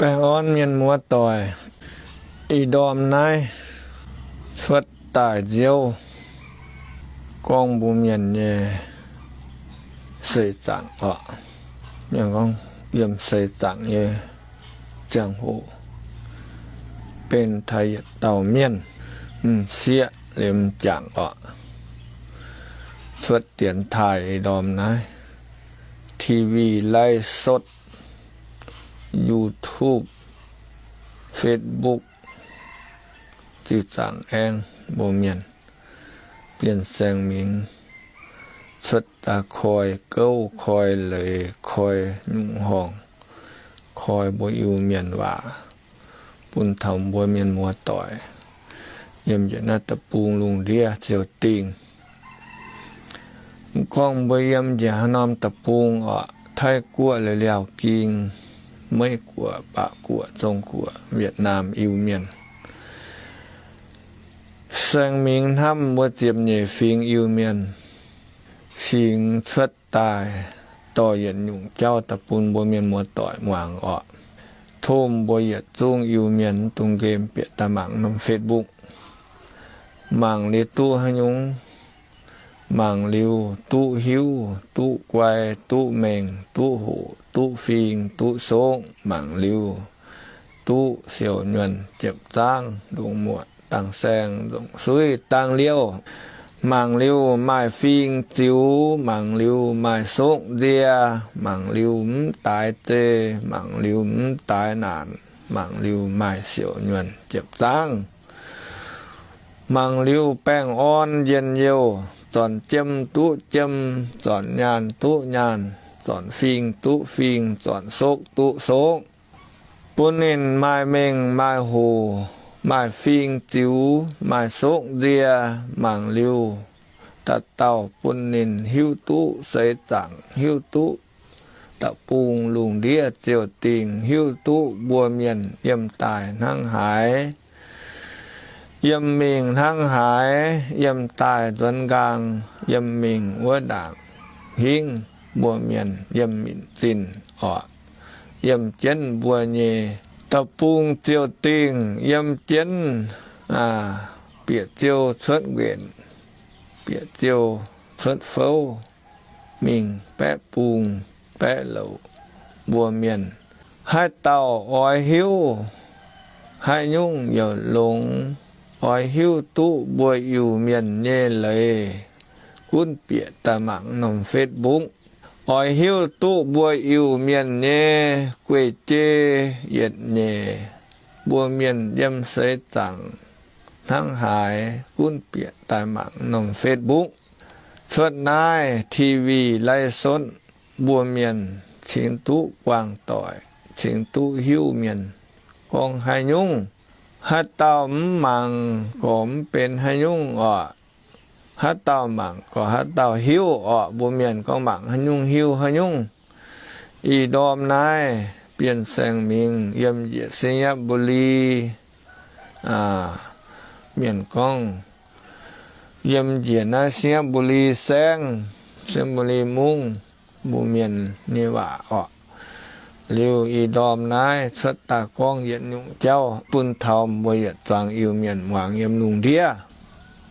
Baengh orn mienh muoz-doic, ih ndorm naaiv cuotv daaih nziouv gorngv mbuo mienh nyei seix zaangc oc. Mienh gorngv yiem seix zaangc nyei ziangh hoc benx taaih yietc dauh mienh, m'sieqv liemh m'jangc oc. Cuotv dienx taaih ih ndorm naaiv, TV ไลฟ์สด, YouTube, Facebook, ziux zaangc aengx mbuo mienh Bienh Saeng Mingh cuotv daaih koi gouv, koi leiz, koi nyungc horngh, koi mbuo Iu-Mienh waac bun taux mbuo mienh muoz-doic yiem njiec naaiv deic-bung lungh ndiev ziouc dingh. Mv gorngv mbuo yiem njiec haaix norm deic-bung oc, Taiv-Guoqv, Liaauh Ging, Meiv-Guoqv, Baav-Guoqv, Zong-Guoqv, Wietc Naamh Iu-Mienh, Saeng Mingh hnamv mbuo ziepc nyeic fingx Iu-Mienh cingx cuotv daaih dorh yietc nyungc jauv daaih bun mbuo mienh muoz-doic muangx oc. Tov mbuo yietc zungv Iu-Mienh mv dungx nqemh bieqc daaih mangc norm Facebook. Mangc liuz duqv haaix nyungc? Mangc liuz duqv hiuv, duqv guai, duqv mengh, duqv hoqc, duqv fing, duqv sokv. Mangc liuz duqv siouc nyuonh jiepv zaangv, ndongc muoqc dangh saeng, ndongc suiv dangh liouh. Mangc liuz maaih fing ziux, mangc liuz maaih sokv nzie, mangc liuz mv daaix zei, mangc liuz mv daaix naanc, mangc liuz maaih siouc nyuonh jiepv zaangv. Mangc liuz baengh orn njien-youh, zornc jiem duqv jiem, zornc nyaanh duqv nyaanh, zornc fing duqv fing, zornc sokv duqv sokv. Bun ninh maaih mengh maaih hoc, maaih fing ziux, maaih sokv nzie. Mangc liuz dauh dauh bun ninh hiuv duqv seix zaangc, hiuv duqv da'bung lungh ndiev ziouc dingh, hiuv duqv mbuo mienh yiem daaih hnangv haaix, yiem mingh hnangv haaix, yiem daaih nzuonx nqaang, yiem mingh wuov ndaangc hingv mbuo mienh yiem minc zinh oc. Yiem jienv mbuo nyei da'bung ziouc dingh, yiem jienv bieqc ziouc cuotv nquenc, bieqc ziouc cuotv fouv, mingh baeqv bung baeqv louc. Mbuo mienh haaix dauh oix hiuv haaix nyungc yaac longx, oix hiuv duqv mbuo Iu-Mienh nyei leiz, gunv bieqc daaih mangc norm Facebook. Oix hiuv duqv mbuo Iu-Mienh nyei guei-jei yietc nyeic, mbuo mienh yiem seix zaangc hnangv haaix, gunv bieqc daaih mangc norm Facebook. Cuotv naaiv TV ไลฟ์สด, mbuo mienh cingx duqv buangh doic, cingx duqv hiuv mienh gorngv haaix nyungc. Haaix dauh mv mangc gorqv mv benx haaix nyungc oc. Haaix dauh mangc gorqv haaix dauh hiuv oc. Mbuo mienh gorngv mangc haaix nyungc hiuv haaix nyungc. Ih ndorm naaiv Bienh Saeng Mingh yiem njiec ไซยบุรี, mienh gorngv yiem njiec naaiv ไซยบุรี saengv, ไซยบุรี mungv, mbuo mienh nyei waac oc. Liuz ih ndorm naaiv cuotv daaih gorngv yietc nyungc jauv bun taux mbuo yietc zuangx Iu-Mienh muangx yiem lungh ndiev.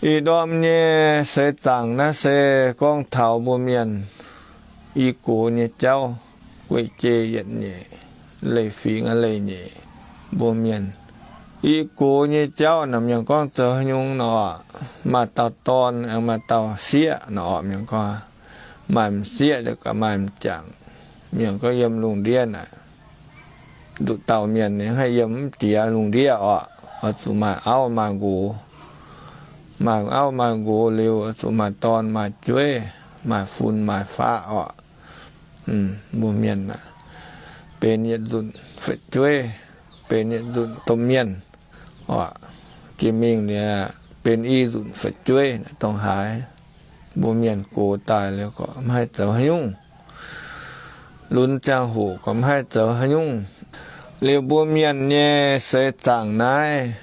Ih ndorm nyei seix zaangc naaiv se gorngv taux mbuo mienh i gox nyei jauv, guei-jei yietc nyeic, leih fingx leih nyeic. Mbuo mienh i gox nyei jauv naaic, mienh gorngv zoux haaix nyungc nor, maaih dauh dorn aengx maaih dauh sieqv nor, mienh gorngv maaih m'sieqv liuz gaax maaih m'jangc. Mienh gorngv yiem lungh ndiev naaic, nduqc dauh mienh ninh haih yiem mv jiex lungh ndiev oc. Oix zuqc maaih auv maaih nqox, maaih auv maaih nqox liuz oix zuqc maaih dorn maaih jueiv, maaih fun maaih faqv oc. Mbuo mienh aah, benx yietc nzunc fu'jueiv, benx yietc nzunc domh mienh oc. Jiex mingh liuz benx i nzunc fu'jueiv dongh haaix. Mbuo mienh gox daaih liuz gorqv mv haih zoux haaix nyungc. Lunx ziangh hoc gorqv mv haih zoux haaix nyungc. Liuz mbuo mienh nyei seix zaangc naaiv,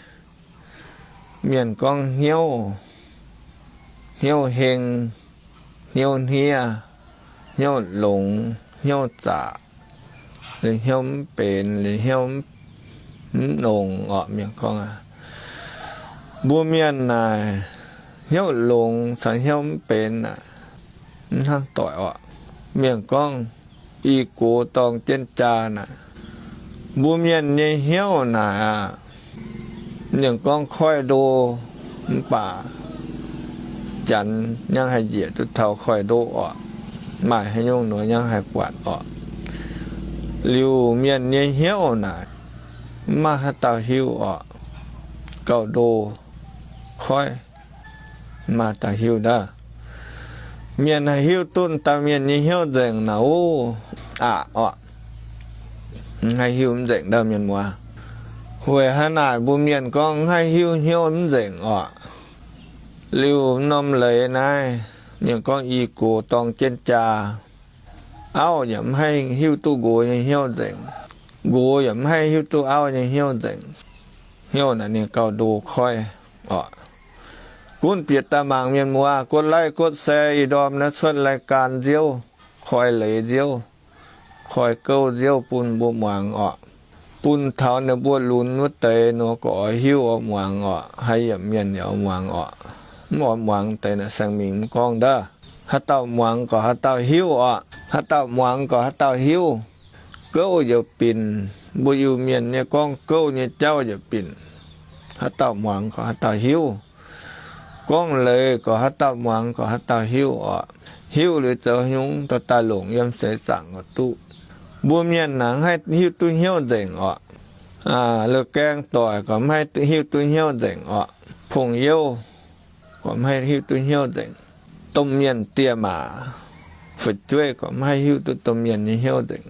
mienh gorngv hnyouv, hnyouv heng, hnyouv hniev, hnyouv longx, hnyouv zaqc, liuz hnyouv mv benx, liuz hnyouv mv mv nongx orqc. Mienh gorngv aqv, mbuo mienh naaic hnyouv longx caux hnyouv mv benx naaic mv hnangv doic orqc. Mienh gorngv i gox dorng jienv jaa naaic, mbuo mienh nyei hnyouv naaic aqv, mienh gorngv koiv ndo, mv baac janx nyangv haih njiec duqv taux koiv ndo orqc. Maaih haaix nyungc nor nyangv haih buatc orqc. Liuz mienh nyei hnyouv naaic, mv maaih haaix dauh hiuv orqc. Gauh ndo koiv, mv maaih dauh hiuv ndaauv. Mienh haih hiuv duqv dauh mienh nyei hnyouv nzengc naaic, o, aqc orqc. Mv haih hiuv mv nzengc ndaauv mienh muoz. Weic haaix naaic mbuo mienh gorngv mv haih hiuv hnyouv mv nzengc orqc? Liuz norm leiz naaiv, mienh gorngv i gox dorng jienv jaa, auv yaac mv haih hiuv duqv nqox nyei hnyouv nzengc, nqox yaac mv haih hiuv duqv auv nyei hnyouv nzengc. Hnyouv naaic ninh gauh ndo koiv orqc. Gunv bieqc daaih mangc mienh muoz, กดไลค์ กดแชร์ ih ndorm naaiv cuotv รายการ nziouv, koi leiz nziouv, koi gouv nziouv bun mbuo muangx orqc. Bun taux ninh mbuo lunx wuov deix nor, gorx oix hiuv oix muangx orqc. Haaix yiemc mienh yaac oix muangx orqc. Mv oix muangx deix naaic saeng-mingh mv gorngv ndaauv. Haaix dauh muangx gorqc haaix dauh hiuv orqc. Haaix dauh muangx gorqc haaix dauh hiuv. Gouv youc binc, mbuo Iu-Mienh nyei gorngv gouv nyei jauv youc binc. Haaix dauh muangx gorqc haaix dauh hiuv. Gorngv leiz gorqc haaix dauh muangx gorqc haaix dauh hiuv orqc. Hiuv liuz zoux haaix nyungc dorh daaih longc yiem seix zaangc gorqc duqv. Mbuo mienh naaic mv haih hiuv duqv hnyouv nzengc orqc. La'gaeng doic gorqc mv haih hiuv duqv hnyouv nzengc orqc. Pong youh gorqc mv haih hiuv duqv hnyouv nzengc. Domh mienh dieh maac, fu'jueiv gorqc mv haih hiuv duqv domh mienh nyei hnyouv nzengc.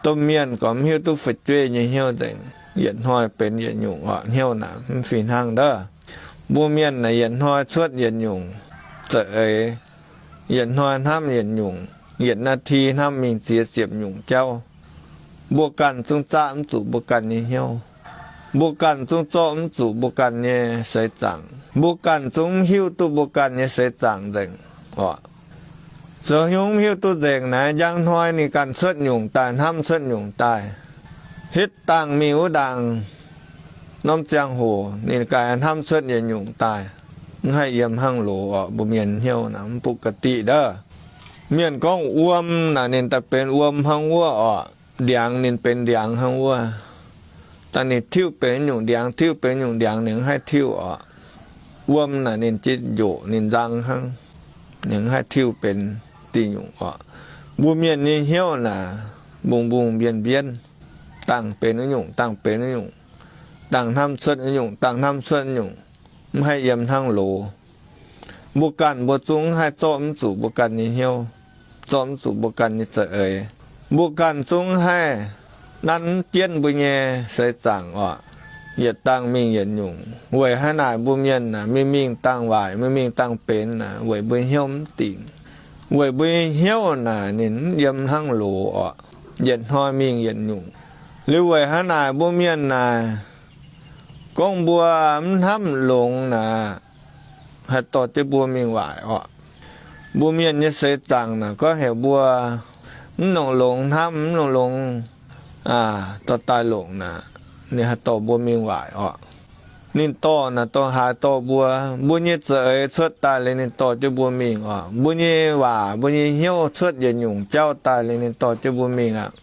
Domh mienh gorqc mv hiuv duqv fu'jueiv nyei hnyouv nzengc. Yietc hnoi benx yietc nyungc orqc. Hnyouv naaic mv fih hnangv ndaauv. Mbuo mienh naaic yietc hnoi cuotv yietc nyungc za'eix, yietc hnoi hnamv yietc nyungc, yietc นาที hnamv mingh ziex ziepc nyungc jauv. Mbuo ganh zungv zaqv mv zuqc mbuo ganh nyei hnyouv. Mbuo ganh zungv zorqv mv zuqc mbuo ganh nyei seix zaangc. Mbuo ganh zungv mv hiuv duqv mbuo ganh nyei seix zaangc nzengc orqc. Zoux haaix nyungc mv hiuv duqv nzengc naaic, njang hnoi ninh ganh cuotv nyungc daaih, hnamv cuotv nyungc daaih. Hitv dangh mingh wuov ndaangc norm ziangh hoc ninh ganh hnamv cuotv yietc nyungc daaih. Mv haih yiem hnangv loz orqc. Mbuo mienh hnyouv naaic mv ปกติ ndaauv. Mienh gorngv wuom naaic ninh daaih benx wuom hnangv wuov orqc. Ndiangx ninh benx ndiangx hnangv wuov. Daaih ninh tiuv benx nyungc ndiangx, tiuv benx nyungc ndiangx, ninh mv haih tiuv orqc. Wuom naaic ninh jiex njoqc ninh nzang hnangv, ninh mv haih tiuv benx diuh nyungc orqc. Mbuo mienh nyei hnyouv naaic mbungh mbungh mbienv mbienv, dangh benx wuov nyungc, dangh benx wuov nyungc, dangh hnamv cuotv wuov nyungc, dangh hnamv cuotv wuov nyungc, mv haih yiem hnangv loz. Mbuo ganh mbuo zungv mv haih zorqv mv zuqc mbuo ganh nyei hnyouv, zorqv mv zuqc mbuo ganh nyei za'eix. Mbuo ganh zungv mv haih nanv mv jienv mbuo nyei seix zaangc orqc. Yietc dangh mingh yietc nyungc. Weic haaix naaic mbuo mienh naaic mingh mingh dangh waaic, mingh mingh dangh benx naaic? Weic mbuo hnyouv mv dingc. Weic mbuo nyei hnyouv naaic ninh mv yiem hnangv loz orqc. Yietc hnoi mingh yietc nyungc. Liuz weic haaix naaic mbuo mienh naaic gorngv mbuo mv hnamv longx naaic, haih dorh jienv mbuo mingh waaic orqc. Mbuo mienh nyei seix zaangc naaic gorngv heuc mbuo mv nongc longx hnamv, mv nongc longx dorh daaih longc naaic, ninh haih dorh mbuo mingh waaic orqc. Ninh dorh naaic dorh haaix? Dorh mbuo, mbuo nyei za'eix cuotv daaih liuz ninh dorh jienv mbuo mingh orqc. Mbuo nyei waac, mbuo nyei hnyouv cuotv yietc nyungc jauv daaih liuz ninh dorh jienv mbuo mingh aqv.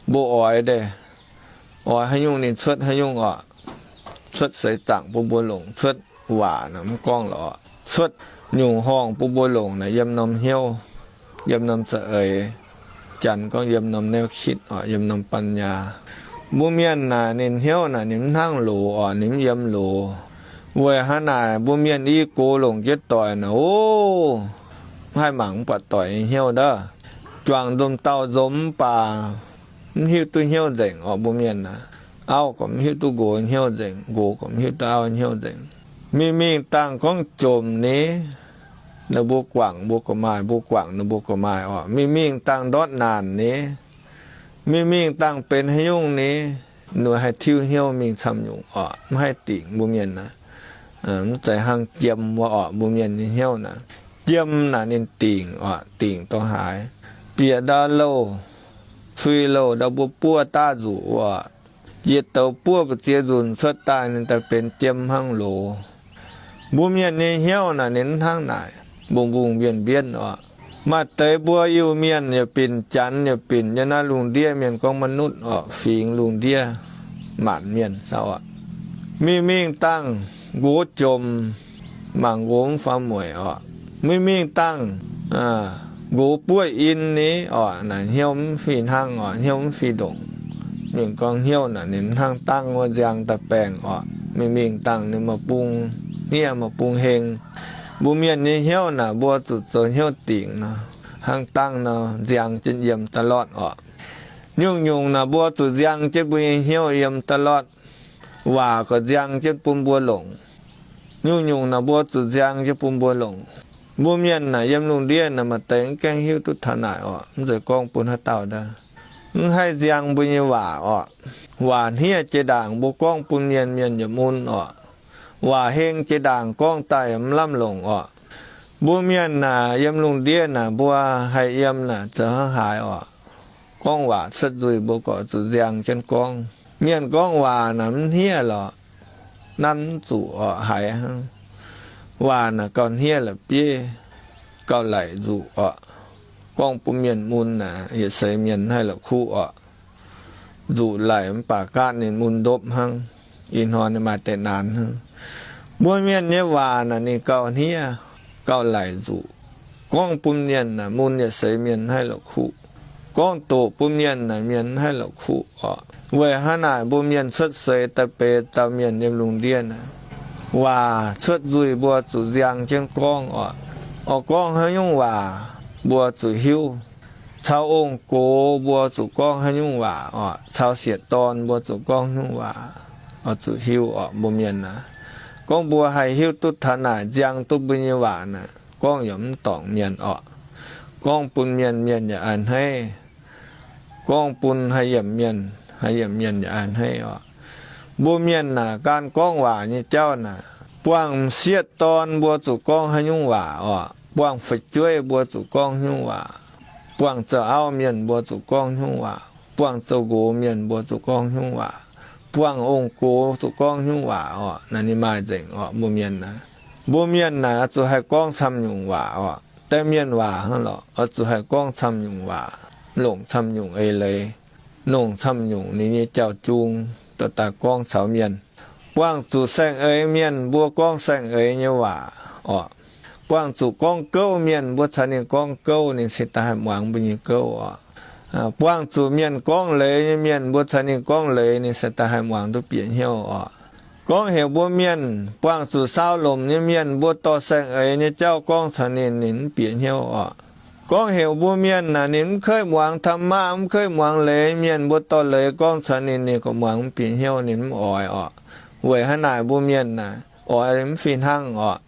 Mbuo oix deix, oix haaix nyungc ninh cuotv haaix nyungc orqc. Cuotv seix zaangc bun mbuo longc, cuotv waac naaic mv gorngv lorqc, cuotv nyungc horngh bun mbuo longc naaic yiem norm hnyouv, yiem norm za'eix. Janx gorngv yiem norm แนวคิด orqc, yiem norm ปัญญา. Mbuo mienh naaic ninh hnyouv naaic ninh mv hnangv loz orqc, ninh mv yiem loz. Weic haaix naaic mbuo mienh i gox longc jienv doic naaic, o, mv haih mangc mv buatc doic nyei hnyouv ndaauv. Juangc nzomc dauh nzomc mv baac mv hiuv duqv hnyouv nzengc orqc. Mbuo mienh naaic, auv gorqc mv hiuv duqv nqox hnyouv nzengc, nqox gorqc mv hiuv duqv auv hnyouv nzengc. Mingh mingh dangh gorngv jomc ni, ninh mbuo guangc mbuo gorqc maaih, mbuo guangc ninh mbuo gorqc maaih orqc. Mingh mingh dangh ndortv naanc ni, mingh mingh dangh benx haaix nyungc ni, ninh haih tiuv hnyouv mingh camv nyungc orqc. Mv haih dingc mbuo mienh naaic. Mv zeiz hnangv jiem wuov orqc, mbuo mienh nyei hnyouv naaic. Jiem naaic ninh dingc orqc, dingc dorh haaix. Bieqc ndau louh, cui louh ndau mbuo buov daav nzuqc orqc. jiex douz buov mbu'ziex nzunc cuotv daaih ninh daaih benx jiem hnangv loz. Mbuo mienh nyei hnyouv naaic ninh mv hnangv naaic, mbungh-mbungh mbienv-mbienv oc. Maaih deix mbuo Iu-Mienh yaac binc, Janx yaac binc, yiem naaiv lungh ndiev mienh gorngv มนุษย์ oc, fingx lungh ndiev maanc mienh oc. Mingh mingh dangh nqox jomc mangc nqox mv faaux mueic oc. Mingh mingh dangh nqox buov in ni oc, naaic hnyouv mv fih hnangv oc, hnyouv mv fih ndongc. Mienh gorngv hnyouv naaic ninh mv hnangv dangh wuov nziang daaih baengh oc. Mingh mingh dangh ninh maaih bung hniev maaih bung heng. Mbuo mienh nyei hnyouv naaic mbuo zuqc zoux hnyouv dingc nor, hnangv dangh nor nziang jienv yiem da'lortv oc. Nyungc-nyungc naaic mbuo zuqc nziang jienv mbuo nyei hnyouv yiem da'lortv. Waac gorqv nziang jienv bun mbuo longc. Nyungc-nyungc naaic mbuo zuqc nziang jienv bun mbuo longc. Mbuo mienh naaic yiem lungh ndiev naaic maaih deix mv gaengh hiuv duqv taux naaic oc, mv zeiz gorngv bun haaix dauh daaih. Mv haih nziang mbuo nyei waac oc. Waac hniev jiex ndaangc mbuo gorngv bun mienh, mienh yaac mun oc. Waac heng jiex ndaangc gorngv daaih yaac mv lamh longc oc. Mbuo mienh naaic yiem lungh ndiev naaic mbuo haih yiem naaic zoux hnangv haaix oc. Gorngv waac cuotv nzuih mbuo gorqv zuqc nziang jienv gorngv. Mienh gorngv waac naaic mv hniev lorqc, nanv mv zuqc oc, haiz hnangv. Waac naaic gauh hniev la'bieiv, gauh laic nzuqc oc. Gorngv bun mienh mun naaic yietc seix mienh haih la'kuqv oc. Nzuqc laic mv baac gaatv ninh mun ndopv hnangv. Ih hnoi ninh maaih deix naanx hnangv. Mbuo mienh nyei waac naaic ninh gauh hniev, gauh laic nzuqc. Gorngv bun mienh naaic mun yietc seix mienh haih la'kuqv. Gorngv doqc bun mienh naaic mienh haih la'kuqv oc. Weic hnangv naaic mbuo mienh cuotv seix daaih beix dauh mienh yiem lungh ndiev naaic, waac cuotv nzuih mbuo zuqc nziang jienv gorngv oc. Oix gorngv haaix nyungc waac mbuo zuqc hiuv. Caux ong-gox mbuo zuqc gorngv haaix nyungc waac oc. Caux sieqv-dorn mbuo zuqc gorngv haaix nyungc waac oix zuqc hiuv oc. Mbuo mienh naaic, gorngv mbuo haih hiuv duqv taux naaic nziang duqv mbuo nyei waac naaic, gorngv yaac mv dorngc mienh oc. Gorngv bun mienh, mienh yaac a'hneiv. Gorngv bun haih yiemc mienh, haih yiemc mienh yaac a'hneiv oc. Mbuo mienh naaic gan gorngv waac nyei jauv naaic, buangh m'sieqv dorn mbuo zuqc gorngv haaix nyungc waac oc. Buangh fu'jueiv mbuo zuqc gorngv haaix nyungc waac. Buangh zoux auv mienh mbuo zuqc gorngv haaix nyungc waac. Buangh zoux nqox mienh mbuo zuqc gorngv haaix nyungc waac. Buangh ong-gox zuqc gorngv haaix nyungc waac oc. Naaiv ninh maaih nzengc oc, mbuo mienh naaic. Mbuo mienh naaic oix zuqc haih gorngv camv nyungc waac oc. Deix mienh waac hnangv lorqc, oix zuqc haih gorngv camv nyungc waac, longc camv nyungc eix leiz, longc camv nyungc ninh nyei jauv-jung dorh daaih gorngv caux mienh. Buangh zuqc saeng-eix mienh mbuo gorngv saeng-eix nyei waac oc. Buangh zuqc gorngv gouv mienh mbuo caux ninh gorngv gouv, ninh se daaih haih muangx mbuo nyei gouv oc. Buangh zuqc mienh gorngv leiz nyei mienh mbuo caux ninh gorngv leiz, ninh se daaih haih muangx duqv bieqc hnyouv oc. Gorngv heuc mbuo mienh, buangh zuqc saau lomc nyei mienh mbuo dorh saeng-eix nyei jauv gorngv caux ninh, ninh mv bieqc hnyouv oc. Gorngv heuc mbuo mienh naaic ninh mv keiv muangx ธรรมะ, mv keiv muangx leiz, mienh mbuo dorh leiz gorngv caux ninh, ninh gorqv muangx mv bieqc hnyouv, ninh mv oix oc. Weic hnangv naaic mbuo mienh naaic oix mv fih hnangv oc.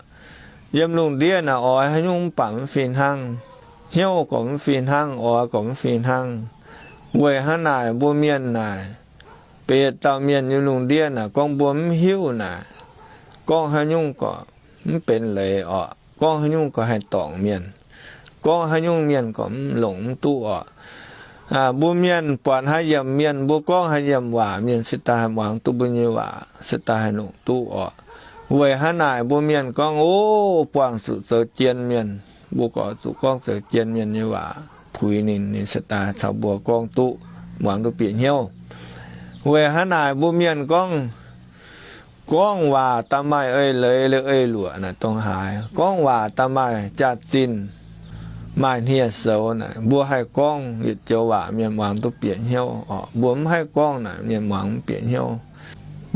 Yiem lungh ndiev naaic oix haaix nyungc mv baac mv fih hnangv. Hnyouv gorqv mv fih hnangv, oix gorqv mv fih hnangv. Weic hnangv naaic mbuo mienh naaic, beiv dauh mienh yiem lungh ndiev naaic gorngv mbuo mv hiuv naaic, gorngv haaix nyungc gorqv mv benx leiz oc. Gorngv haaix nyungc gorqv haih dorngc mienh. Gorngv haaix nyungc mienh gorqv mv longc mv duqv oc. Mbuo mienh buatc haaix yiemc mienh, mbuo gorngv haaix yiemc waac, mienh se daaih haih muangx duqv mbuo nyei waac, se daaih haih longc duqv oc. Weic hnangv naaic mbuo mienh gorngv, o, buangh zuqc zoux jien mienh, mbuo gorqv zuqc gorngv zoux jien mienh nyei waac puix ninh, ninh se daaih caux mbuo gorngv duqv, muangx duqv bieqc hnyouv. Weic hnangv naaic mbuo mienh gorngv, gorngv waac daaih maaih eix leiz liuz eix luoqc naaic dongh haaix. Gorngv waac daaih maaih jaax-zinh, maaih hniev-soux naaic, mbuo haih gorngv yietc joux waac mienh muangx duqv bieqc hnyouv oc. Mbuo mv haih gorngv naaic mienh muangx mv bieqc hnyouv.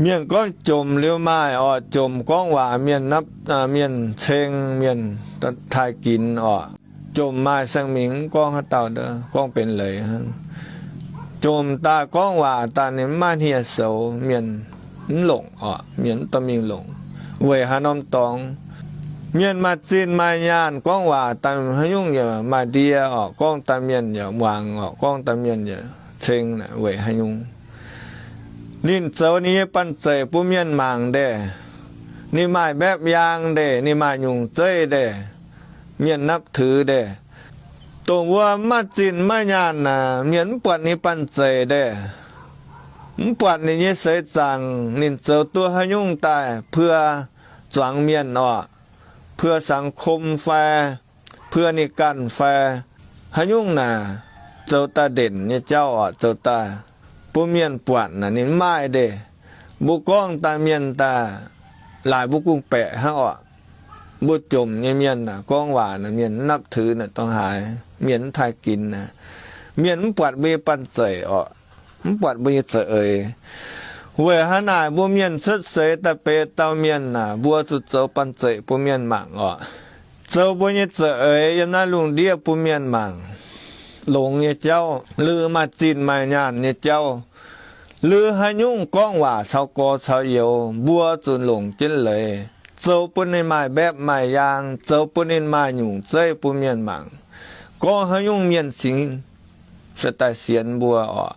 Mienh gorngv jomc liuz maaih oc, jomc gorngv waac mienh napv, mienh ceng, mienh taaih ginx oc. Jomc maaih saeng-mingh mv gorngv haaix dauh, gorngv benx leiz hnangv. Jomc daaih gorngv waac daaih ninh mv maaih hniev-soux, mienh mv longc oc, mienh mv dorh mingh longc. Weic haaix norm dorngx? Mienh maaih zinh maaih nyaanh gorngv waac daaih haaix nyungc yaac maaih ndie oc, gorngv daaih mienh yaac muangx oc, gorngv daaih mienh yaac ceng naaic weic haaix nyungc? Ninh zoux ninh nyei banh zeic bun mienh mangc ndeic. Ninh maaih mbaeqv yaang ndeic, ninh maaih nyungc zeiv ndeic, mienh napv tuix ndeic. Dongh wuov mv maaih zinh mv maaih nyaanh naaic, mienh mv buatc ninh banh zeic ndeic. Mv buatc ninh nyei seix zaangc ninh zoux duqv haaix nyungc daaih puo zuangx mienh orqc, puo สังคม fai, puo ninh ganh fai, haaix nyungc naaic zoux daaih ndenc nyei jauv orqc, zoux daaih bun mienh buatc naaic ninh mv maaih ndeic. Mbuo gorngv daaih mienh daaih laaic mbuo gungh baeqc hnangv orqc. Mbuo jomc nyei mienh naaic gorngv waac naaic mienh mv นับถือ naaic dongh haaix, mienh mv taaih ginx naaic, mienh mv buatc mbuo nyei banh zeic orqc, mv buatc mbuo nyei za'eix. Weic haaix naaic mbuo mienh cuotv seix daaih benx dauh mienh naaic mbuo zuqc zoux banh zeic bun mienh mangc orqc, zoux mbuo nyei za'eix yiem naaiv lungh ndiev bun mienh mangc, longx nyei jauv, lui maaih zinh maaih nyaanh nyei jauv, lui haaix nyungc gorngv waac caux gorx caux youz mbuo zuqc longc jienv leiz, zoux bun ninh maaih mbaeqv maaih yaang, zoux bun ninh maaih nyungc zeiv bun mienh mangc. Gorngv haaix nyungc mienh cingx se daaih sienx mbuo orqc.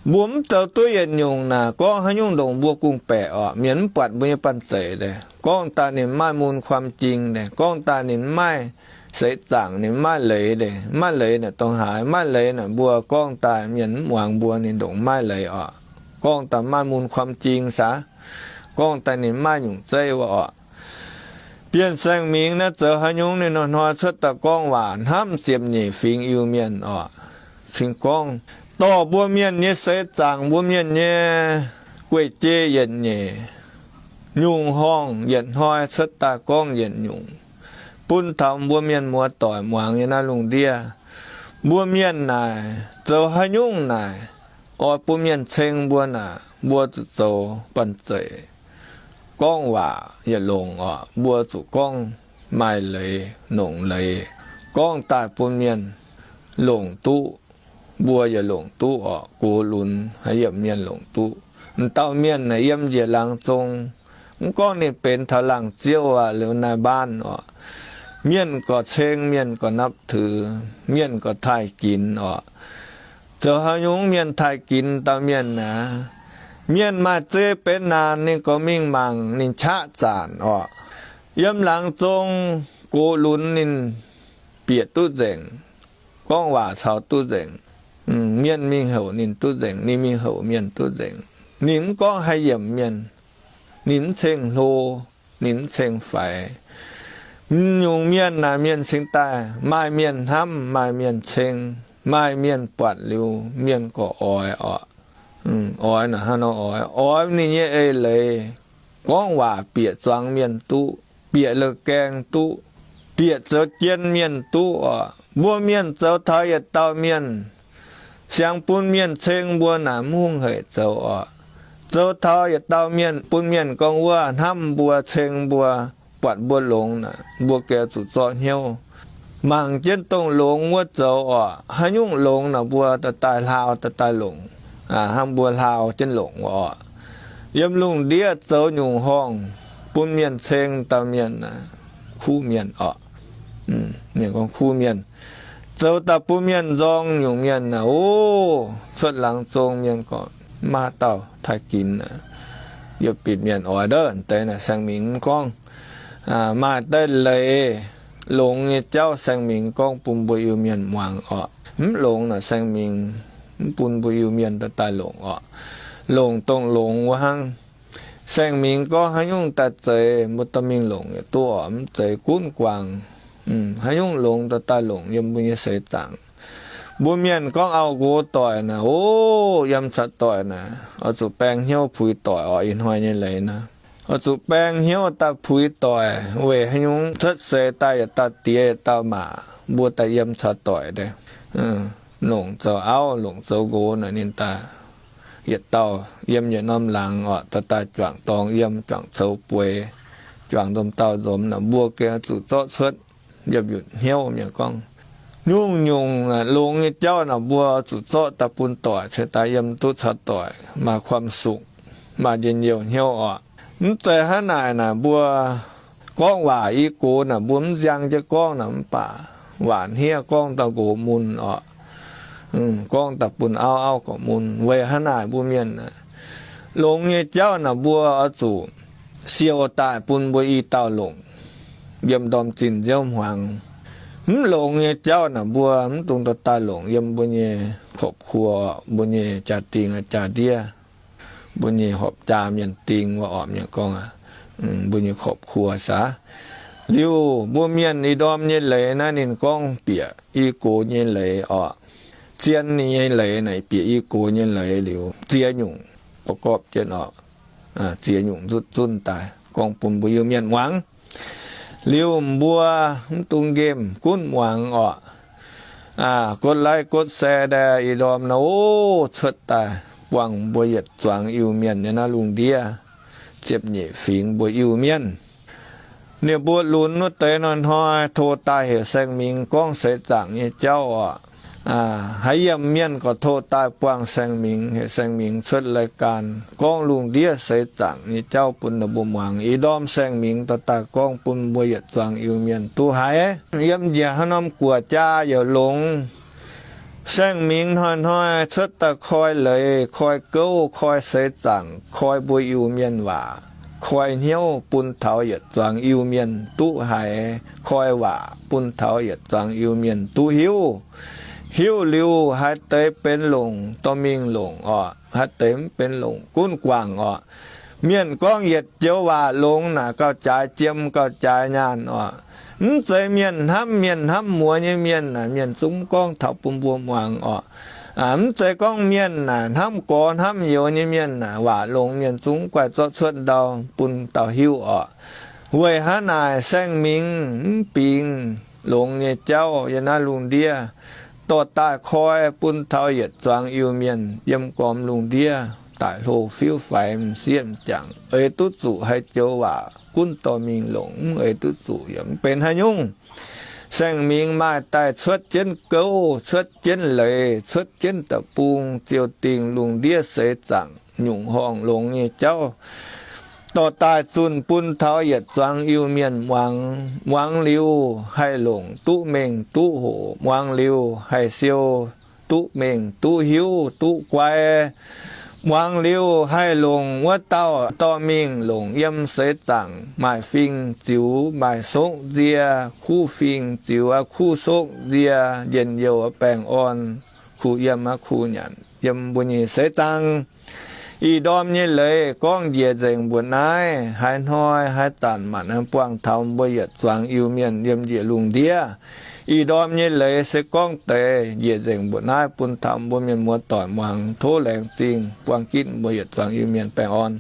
Mbuo mv zoux duqv yietc nyungc naaic gorngv haaix nyungc ndongc mbuo gungh baeqc orqc, mienh mv buatc mbuo nyei banh zeic deix. Gorngv daaih ninh mv maaih mun kuaam jing deix, gorngv daaih ninh mv maaih seix zaangc, ninh mv maaih leiz deix, mv maaih leiz naaic dongh haaix, mv maaih leiz naaic mbuo gorngv daaih mienh mv muangx mbuo ninh ndongc mv maaih leiz orqc. Gorngv daaih mv maaih mun kuaam jing saah, gorngv daaih ninh mv maaih nyungc zeiv wuov orqc. Bienh Saeng Mingx naaiv zoux haaix nyungc ninh hnoi-hnoi cuotv daaih gorngv waac hnamv ziepc nyeic fingx Iu-Mienh orqc. Cingx gorngv dorh mbuo mienh nyei seix zaangc, mbuo mienh nyei guei-jei yietc nyeic, nyungc horngh yietc hnoi cuotv daaih gorngv yietc nyungc, bun taux mbuo mienh muoz-doic muangx nyei naaiv lungh ndiev. Mbuo mienh naaic zoux haaix nyungc naaic oix bun mienh ceng mbuo naaic, mbuo zuqc zoux banh zeic. Gorngv waac yietc longc orqc, mbuo zuqc gorngv maaih leiz, longc leiz, gorngv daaih bun mienh longc duqv, mbuo yietc longc duqv orqc, gox lunx haaix yiemc mienh longc duqv. M'dauh mienh naaic yiem njiec laangz zong, mv gorngv ninh benx taux laangz ziouv aqv, liuz naaiv mbaanv orqc, mienh gorqv ceng, mienh gorqv นับถือ, mienh gorqv taaih ginx orqc. Zoux haaix nyungc mienh taaih ginx dauh mienh naaic, mienh maaih zei benx naanc ninh gorqv mingh mangc ninh qaqv zaanc orqc. Yiem laangz zong gox lunx ninh bieqc duqv nzengc, gorngv waac caux duqv nzengc. Mienh mingh houc ninh duqv nzengc, ninh mingh houc mienh duqv nzengc. Ninh mv gorngv haaix yiemc mienh, ninh mv ceng hlo, ninh mv ceng faix. M'nyungc mienh naaic mienh cingx daaih maaih mienh hnamv, maaih mienh ceng, maaih mienh buatc liuz mienh gorqv oix orqc. Oix naaic hnangv nor oix, oix ninh nyei eix leiz, gorngv waac bieqc zuangx mienh duqv, bieqc la'gaeng duqv, bieqc zoux jien mienh duqv orqc. Mbuo mienh zoux taux yietc dauh mienh, siang bun mienh ceng mbuo naaic mv hungh haic zoux orqc. Zoux taux yietc dauh mienh bun mienh gorngv wuov hnamv mbuo, ceng mbuo, buatc mbuo longx naaic, mbuo gengh zuqc zorqv hnyouv mangc jienv dongh longx wuov zoux orqc. Haaix nyungc longx naaic mbuo daaih daaih hlaau, daaih daaih longc, hnangv mbuo hlaau jienv longc orqc. Yiem lungh ndiev zoux nyungc horngh bun mienh ceng dauh mienh naaic, kuv mienh orqc. Mienh gorngv kuv mienh, zoux daaih bun mienh nzorng nyungc mienh naaic, o, cuotv laangz zong mienh gorngv maiv dauh taaih ginx naaic, yaac bieqc mienh oix ndov deix naaic Saeng Mingx mv gorngv. Maaih deix leiz longx nyei jauv Saeng Mingx gorngv bun mbuo Iu-Mienh muangx orqc. Mv longx naaic Saeng Mingx mv bun mbuo Iu-Mienh daaih daaih longc orqc. Longc dongh longx wuov hnangv. Saeng Mingx gorngv haaix nyungc daaih zeiz mbuo dorh mingh longc yietc duqv orqc, mv zeiz gunv guangc. Haaix nyungc longx daaih daaih longc yiem mbuo nyei seix zaangc. Mbuo mienh gorngv auv-nqox doic naaic, o, yiem caux doic naaic, oix zuqc baeng hnyouv puix doic orqc. Ih hnoi nyei leiz naaic, oix zuqc baeng hnyouv daaih puix doic. Weic haaix nyungc? Cuotv seix daaih yietc dauh diex yietc dauh maac, mbuo daaih yiem caux doic daaih longc zoux auv, longc zoux nqox naaic ninh daaih yietc dauh yiem yietc norm laangz orqc, daaih daaih juangc dorngx yiem, juangc coux bueix, juangc ndomh dauh nzomz naaic, mbuo gengh zuqc zorqv cuotv yiem nyutc hnyouv. Mienh gorngv nyungc-nyungc longx nyei jauv naaic mbuo zuqc zorqv daaih bun doic ceix daaih yiem duqv caux doic maaih ความสุข, maaih njien-youh hnyouv orqc. Mv zeiz hnangv naaic naaic mbuo gorngv waac i gox naaic mbuo mv nziang jienv gorngv naaic mv baac waac hniev gorngv daaih nqox mun orqc. Gorngv daaih bun auv, auv gorqv mun. Weic hnangv naaic mbuo mienh aah, longx nyei jauv naaic mbuo oix zuqc siou daaih bun mbuo i dauh longc yiem ndorm zinh nziouv hmuangx. Mv longx nyei jauv naaic mbuo mv dungx dorh daaih longc yiem mbuo nyei ครอบครัว, mbuo nyei jaa-dingh jaa-ndiev. mbuo nyei horpc jaa mienh ding wuov orqc, mienh gorngv, mbuo nyei ครอบครัว saah. Liuz mbuo mienh ih ndorm nyei leiz naaiv ninh gorngv bieqc i gox nyei leiz orqc. Zien ninh nyei leiz naaic bieqc i gox nyei leiz liuz ziex nyungc ประกอบ jienv orqc. Ziex nyungc nzutv zunv daaih gorngv bun mbuo Iu-Mienh muangx. Liuz mbuo mv dungx nqemh gunv muangx orqc. กดไลค์ กดแชร์ daaih ih ndorm naaiv oc, cuotv daaih buangh mbuo yietc zuangx Iu-Mienh nyei naaiv lungh ndiev ziepc nyeic fingx mbuo Iu-Mienh. Ninh mbuo lunx wuov deix hnoi-hnoi tov daaih heuc Saeng Mingx gorngv seix zaangc nyei jauv orqc. Haaix yiem mienh gorqv tov daaih buangh Saeng Mingx, heuc Saeng Mingx cuotv รายการ gorngv lungh ndiev seix zaangc nyei jauv bun ninh mbuo muangx. Ih ndorm Saeng Mingx dorh daaih gorngv bun mbuo yietc zuangx Iu-Mienh duqv haiz. Yiem njiec haaix norm guoqv jaa yaac longx, Saeng Mingx hnoi-hnoi cuotv daaih koi leiz, koi gouv, koi seix zaangc, koi mbuo Iu-Mienh waac, koi hnyouv bun taux yietc zuangx Iu-Mienh duqv haiz, koi waac bun taux yietc zuangx Iu-Mienh duqv hiuv. Hiuv liuz haaix deix benx longc dorh mingh longc orqc, haaix deix mv benx longc gunv guangc orqc. Mienh gorngv yietc joux waac longx naaic gauh jaaix jiem gauh jaaix nyaanh orqc. Mv zeiz mienh hnamv, mienh hnamv muoz nyei mienh naaic mienh zungv mv gorngv taux bun mbuo muangx orqc. Mv zeiz gorngv mienh naaic hnamv gorx hnamv youz nyei mienh naaic waac longx mienh zungv mv guaih zorqv cuotv ndau bun dauh hiuv orqc. Weic haaix naaic Saeng Mingx mv bingx longx nyei jauv yiem naaiv lungh ndiev dorh daaih koi bun taux yietc zuangx Iu-Mienh yiem gormx lungh ndiev daic hlo fiuv faix m'sieqv m'jangc eix duqv zuqc haaix joux waac gunv dorh mingh longc, mv eix duqv zuqc yaac mv benx haaix nyungc. Saeng Mingx maaih daaih cuotv jienv gouv, cuotv jienv leiz, cuotv jienv deic-bung, ziouc dingc lungh ndiev seix zaangc nyungc horngh longx nyei jauv dorh daaih zunh bun taux yietc zuangx Iu-Mienh muangx. Muangx liuz haih longc duqv mengh duqv hoc, muangx liuz haih siou duqv mengh duqv hiuv duqv guai. Muangx liuz haih longc wuov dauh dorh mingh longc yiem seix zaangc maaih fing ziux maaih sokv nzie, kuv fing ziux aqv kuv sokv nzie, njien-youh baengh orn, kuh yiem aqv kuh nyanc yiem mbuo nyei seix zaangc. Ih ndorm nyei leiz gorngv njiec nzengc mbuoqc naaiv. Haaix hnoi haaix zanc manc buangh taux mbuo yietc zuangx Iu-Mienh yiem njiec lungh ndiev. Ih ndorm nyei leiz se gorngv deix njiec nzengc mbuoqc naaiv bun taux mbuo mienh muoz doic muangx. Tov laengz zingh buang ginv mbuo yietc zuangx Iu-Mienh baengh orn.